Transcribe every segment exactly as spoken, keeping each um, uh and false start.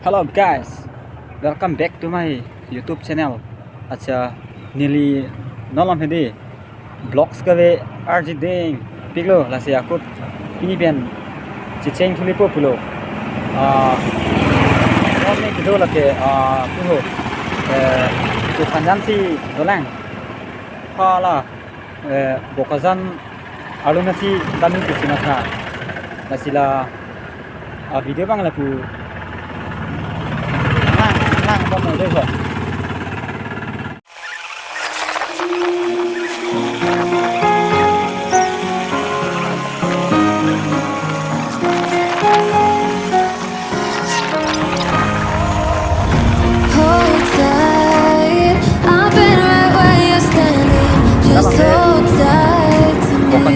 Hello guys, welcome back to my YouTube channel. Acha, neli non alam hedi vlogs kave arjiding piklo, lasi akut pini pen checheng thulipo pulo. Ah, non ne kedo lake, ah, puho, eh, Supanjan si dolang. Hala, eh, Bokajan arlo nasi kami ke Sinatha. Lasi la, ah, video abang lapu. Nang, nang, bang, deh, ho. Hold tight, I've been right where you're standing. Just hold tight to me.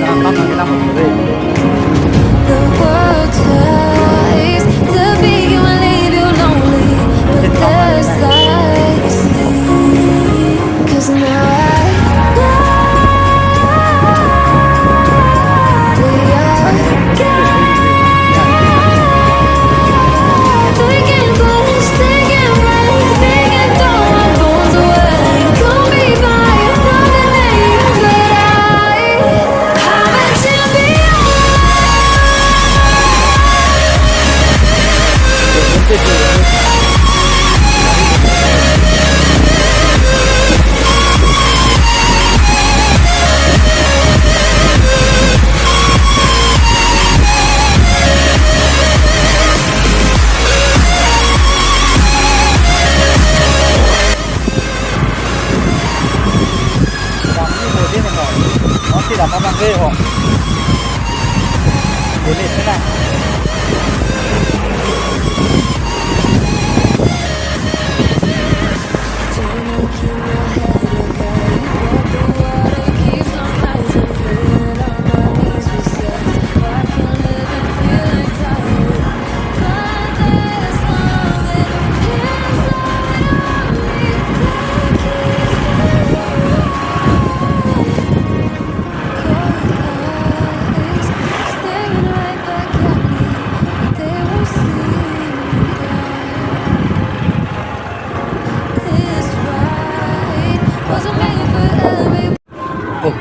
The world tries to beat you and leave you lonely, but there's light you see. 'Cause now I know we are. Oh.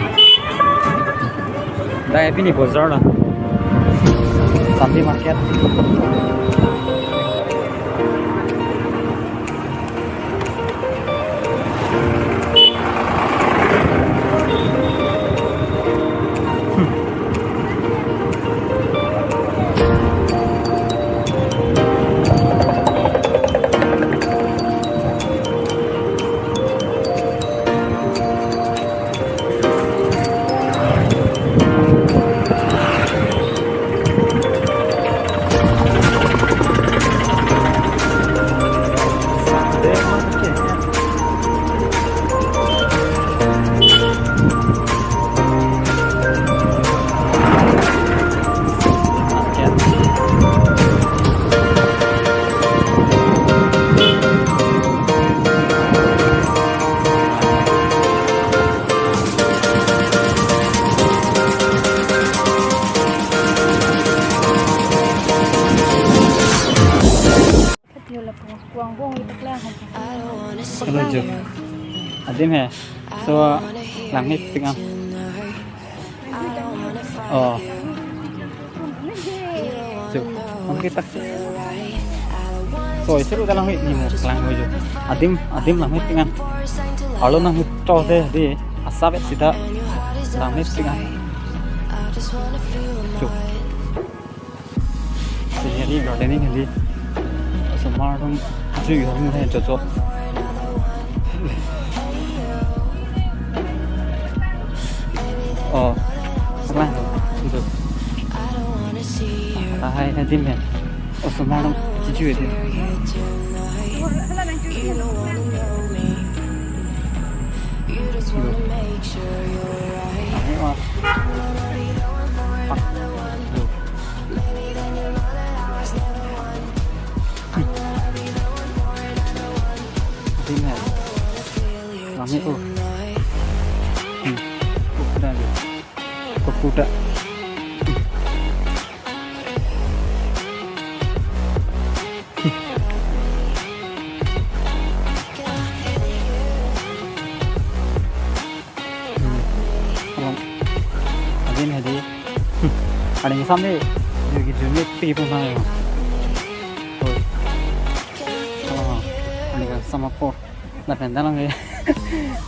Dak pini bazar la. Sunday market. Hello, Jo. Adim he. So, langmepik an. Oh. Jo, hom ke tak. So, isi ru dalam hini mo kelang ho, Jo. Adim, adim langmepik an. Arlo nanghuto de, de. Asap sita langmepik an. Jo. Scenery gardening hedi. Osomar atum jui hong hai jojo. Oh, salah tu. Itu. Tahai hadim ya. Osomar atum jui hedi. Ayo, ah. Adim hai. Langme, oh. Hmm. Kuda dia. Kuda. Hmm. Ani samne, yogi jumi pi pun hai. Oi. Oh, ani ka sama po. Lapen dalang ke.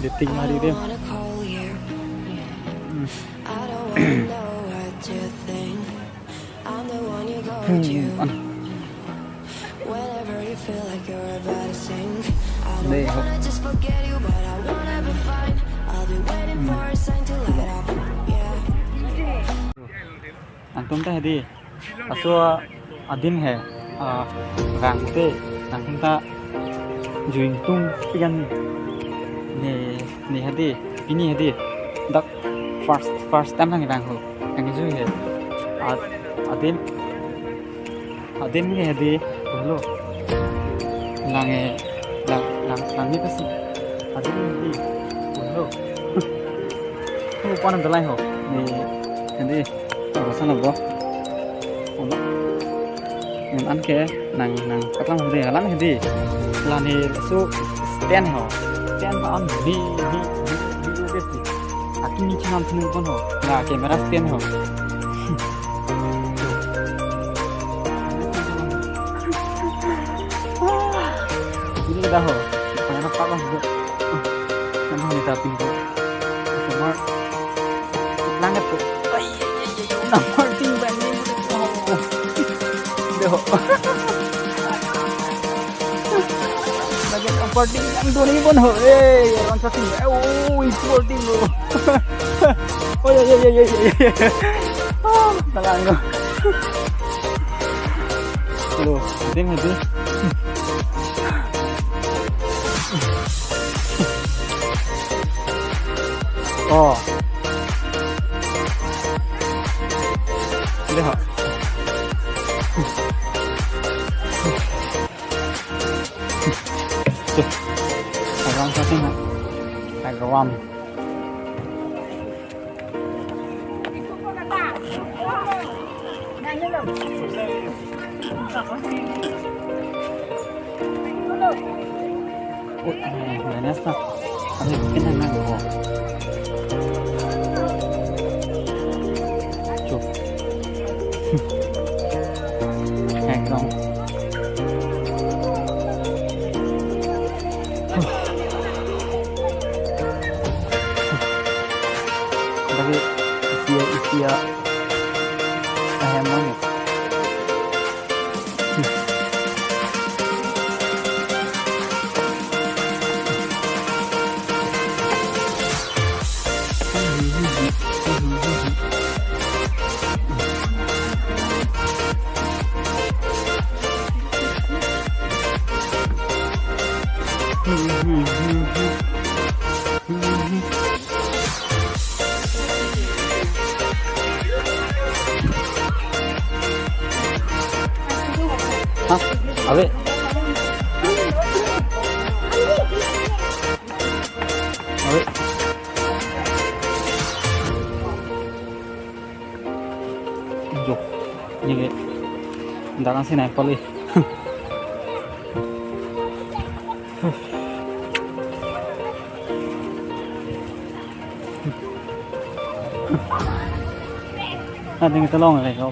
Dating hari dia. Hmm. Hmm, an. Dei, ho. Hmm. Nangtum ta hedi, aso adim he, ah, vangte, nangtum ta juing tung pian ne, ne hedi, pini hedi, dak first, first time nang vang ho, nang jui he, ad-, adim, adim ne hedi, hello, lang e, lang, lang, lang ni pasi, adim ne hedi, hello, tu panam dalai ho, ne hedi. Aro sana bo. Ono. Nang an ke nang nang katlang hedi, halang hedi. Lani su stand ho. Stand an di di di di di di. Aki ni chinam thinu pon ho. Na camera stand ho. Ini dah ho. Pengen apa lah. Nang ho ni tapi ho. Semua. Langit po. Ay, ay, ay, ay, ay, nang parting bang ni. Wow. Dei ho. Lagi nang parting yang dua ni pon ho. Eh, orang satu. Oh, itu parting lo. Oh, ya, ya, ya, ya, ya, ya. Ah, talang lo. Lo, adim, adim. Oh. Dei ho. Tuh. Agam satu na. Agam. Oh, eh, Vanessa. Ada kenangan kok. Cuk. Ekdom. Tapi isi ya, isi ya. Ahem banget. Hah? Ave. Ave. Jo, ini ke. Dagang si naik pali. Ada yang tolong lagi kau.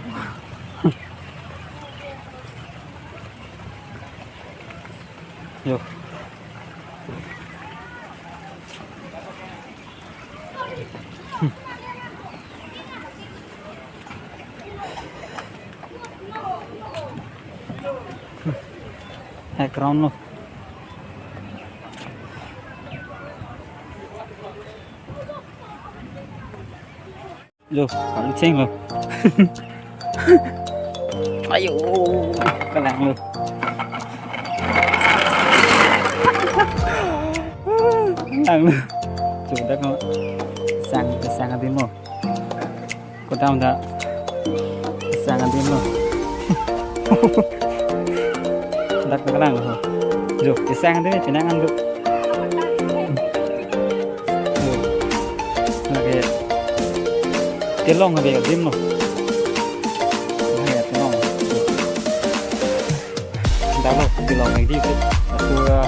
Yo. Background lo. Lo, kalu cheng lo. Ayo, kalang lo. Kalang lo. Sudah kamu sang, sang adim lo. Kodam dak sang adim lo. Dak kalang lo. Jo, sang adim pinang an lo. Lake kelong habe adim lo. Lake kelong. Dak lo kelong lagi tu. Aku ba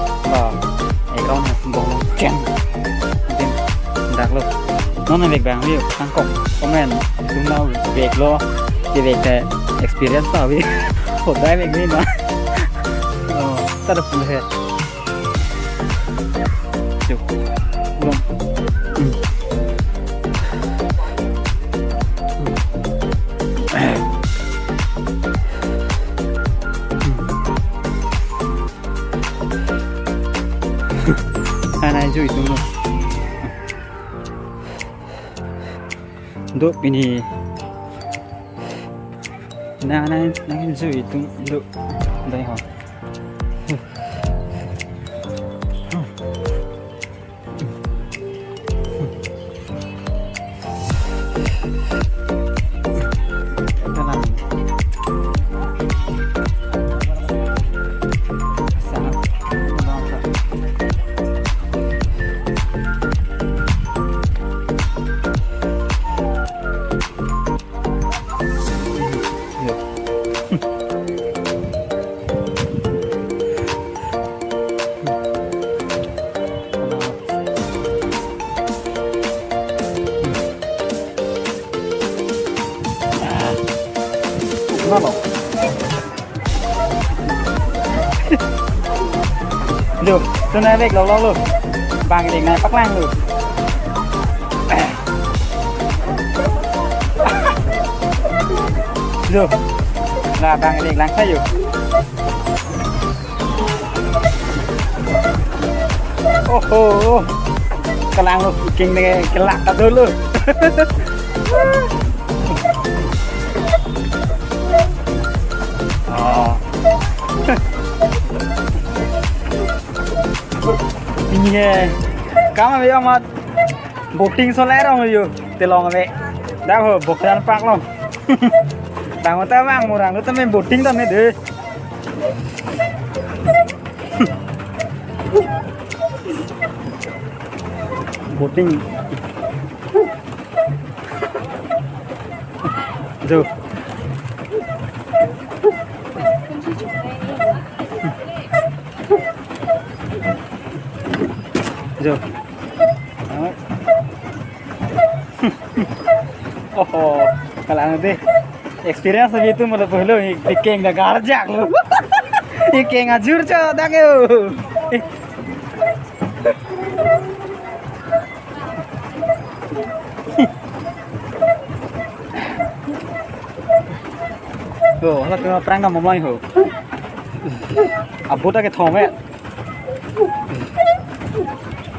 background bong chen. Adim dak lo. Non bek bang video kangkong comment. Sumna bek lo. Kevek ke experience ta ave. Hodai mek me ma. Oh, ta da pul he. Yo. Long. Hmm. Anai jui tum lo. Do pini. Na na na jui tum do. Dai ho. Lo, tu nai vek lo lo lo. Bang ding nai paklang lo. Lo. Na bang ding lang sayo. Oho. Kalang lo king ne kelak ta dolo. Oh. Ini he. Kama be amat boating so lerong yo. Telong be. Dak ho Bokhan Park lo. Dang ta mang murang ta me boating ta me de. Boating. Jo. Jo. Oho, kalang de. Experience avi tu mula pulo, ikeng da garjak lo. Ikeng ajur cho dak yo. Yo, hala kena prank kamu mai ho. Abot ta kethom eh.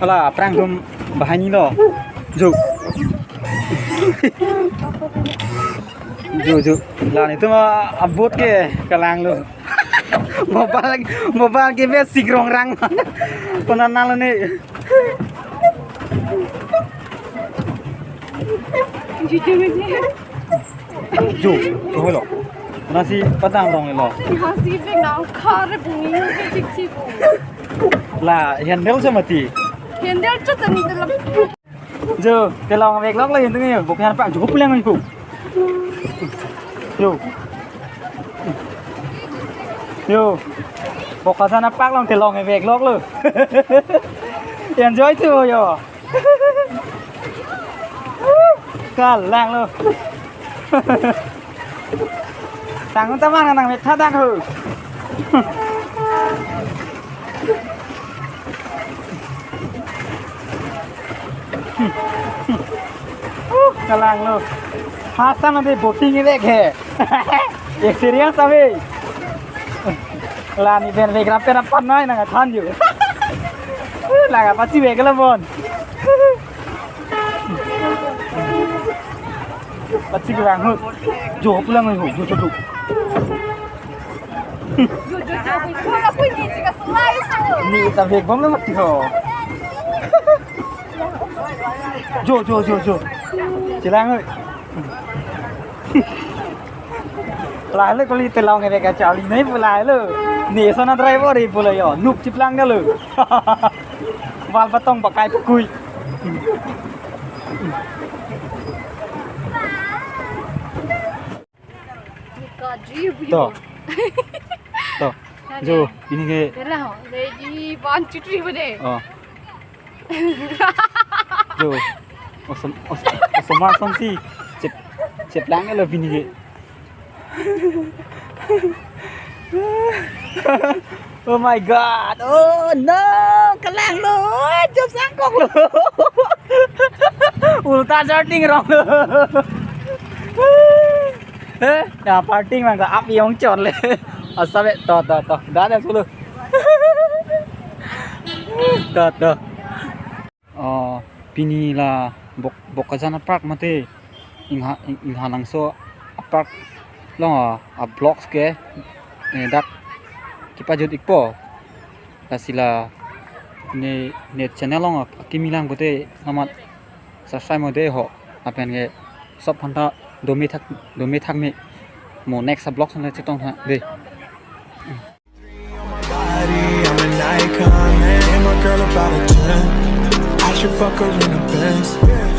Hala prank dum bahani lo. Jo. Jo, jo. La ni tu ma abot ke kalang lo. Mobile, mobile ke be sikrong rang. Pona nalo ni. Jo, jo lo. Nasi padang rong lo. Nasi be nang khar bungi chik chik. La handle sa mati. Handle cho tani dalam. Jo, telong vek lok la yun tungi, Bokhan Park jo pulang ko. Jo. Jo. Bokhan Park long telong vek lok lo. Enjoy tu yo. Kalang lo. Tang ta mang nang vek tha dak ho. Uh, kalang lo. First time ante boating vek he. Experience ave. La ni ben vek rap pen apan noi nang than yo. Laga pasi vek lo bon. Pasi ke bang ho. Jo pulang ho, jo jo jo. Jo, jo, jo. Kung ako ini sika slice ako. Ni ta vek bom na mati ho. Jo, jo, jo, jo. Chelang oi. Lahelo kali telong ke ka charli nai pu lahelo. Ni sona driver ri pu lo yo. Nuk chiplang dalo. Wal batong pakai pukui. Nika ji bu. To. To. Jo, ini ke. Dela ho. Ready, one, two, three, bude. Oh. Jo. Osomar, osomar song si. Chip, chiplang lo bini ke. Oh my God. Oh no. Kalang lo. Oh, jump sangkok lo. Ulta starting wrong lo. Eh, na parking mangke ap yong chon le. Asa be to to to. Dah dah sulu. To to. Oh, pini la Bok Bokajan a-park mate Ingha Ing- Inghalangso a-park along a, a-vlogs ke, eh, dak kepajut ikpo. Lasi la ne ne channel along akimi lang pute amat subscribe mo dei ho. Lapen ke sop phanta domi thak domi thak me mo next a-vlogs le chetong tha dei. Body, I'm an icon, man. And my girl about a ten. I should fuck her in the Benz.